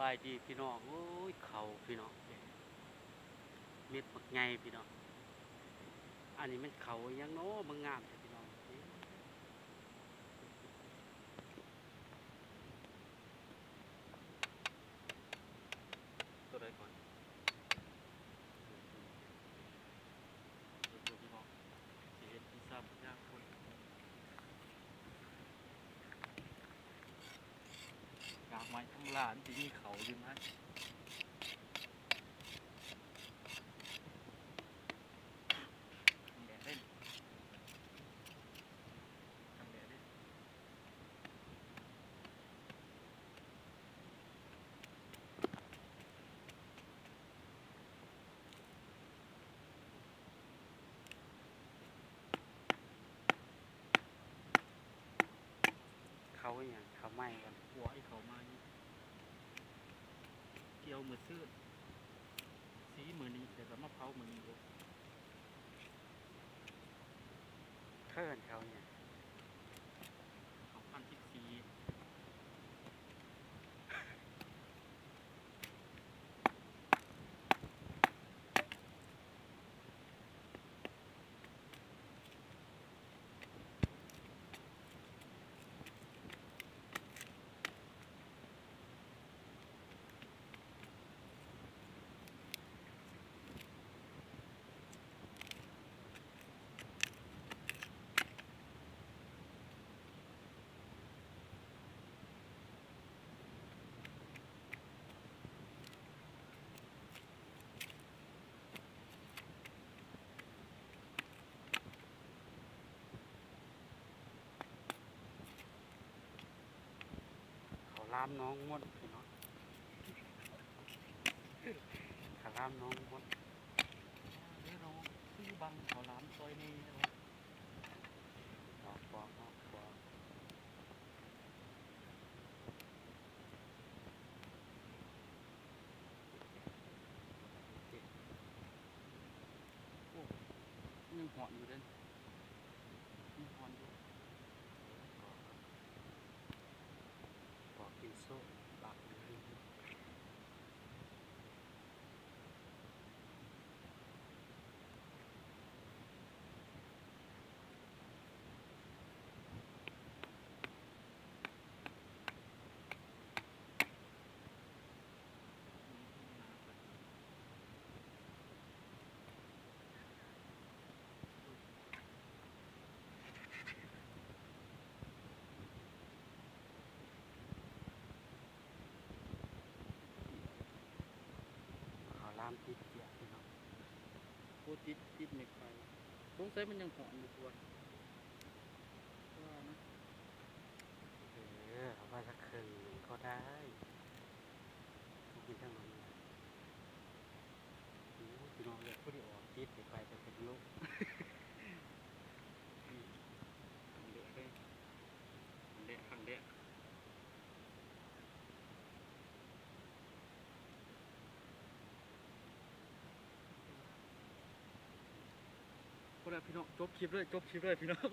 ບາຍດີພີ່ນ້ອງ ໂອ້ຍ ເຂົ້າພີ່ນ້ອງ ເມັດບັກໃຫຍ່ພີ່ນ້ອງ ອັນນີ້ແມ່ນເຂົ້າອີ່ຫຍັງເນາະ ມັນງາມແທ້ພີ່ນ້ອງ. ຕົວໃດກ່ອນ? ເບິ່ງພີ່ນ້ອງ ຊິເຮັດກິນຊຳຍາມຄົນ ກາກໄມ້ທຳລາ ມັນຊິມີເຂົ້າຢູ່ນະ ແດດເດ້ ແດດເດ້. ເຂົ້າອີ່ຫຍັງ ເຂົ້າໃໝ່ບໍ່? ໂອ້ຍ ເຂົ້າໃໝ່ ກ່ຽວມື້ຊືນ ສີມື້ນີ້ ແລ້ວກໍມາເຜົາມື້ນີ້ເດ້. ເອີ້ນເຂົ້າຫຍັງ? ເຂົ້າພັນສິບສີ່. ເຂົ້າຫຼາມໜອງມົນພີ່ນ້ອງ ເຂົ້າຫຼາມໜອງມົນ ເດ້ນ້ອງ ຄືບັງເຂົ້າຫຼາມຊອຍແດ່. ອອກປອກ ອອກປອກ. ໂອ້ ຍັງຮ້ອນຢູ່ເດ້ ຍັງຮ້ອນຢູ່ ປອກກິນໂຊບາກໜຶ່ງ. ເຂົ້າຫຼາມຕິດເກຍພີ່ນ້ອງ ໂອ້ ຕິດ ຕິດໄມ້ໄຜ່ ສົງໄສມັນຍັງຮ້ອນຢູ່ຕົວະ ວ່ານະ. ເອີ ເອົາໄວ້ສັກເຄິ່ງໜຶ່ງກໍໄດ້ ທຸກຄົນທັງນັ້ນ. ໂອ້ຍ ພີ່ນ້ອງເອີຍ ພໍດີອອກຕິດໄປ ໄປເປັນໂລກ ຄັ້ງແລກເລີຍ ຄັ້ງແລກ ຄັ້ງແລກ. ພໍແລ້ວພີ່ນ້ອງ ຈົບຄລິບເລີຍ ຈົບຄລິບເລີຍພີ່ນ້ອງ.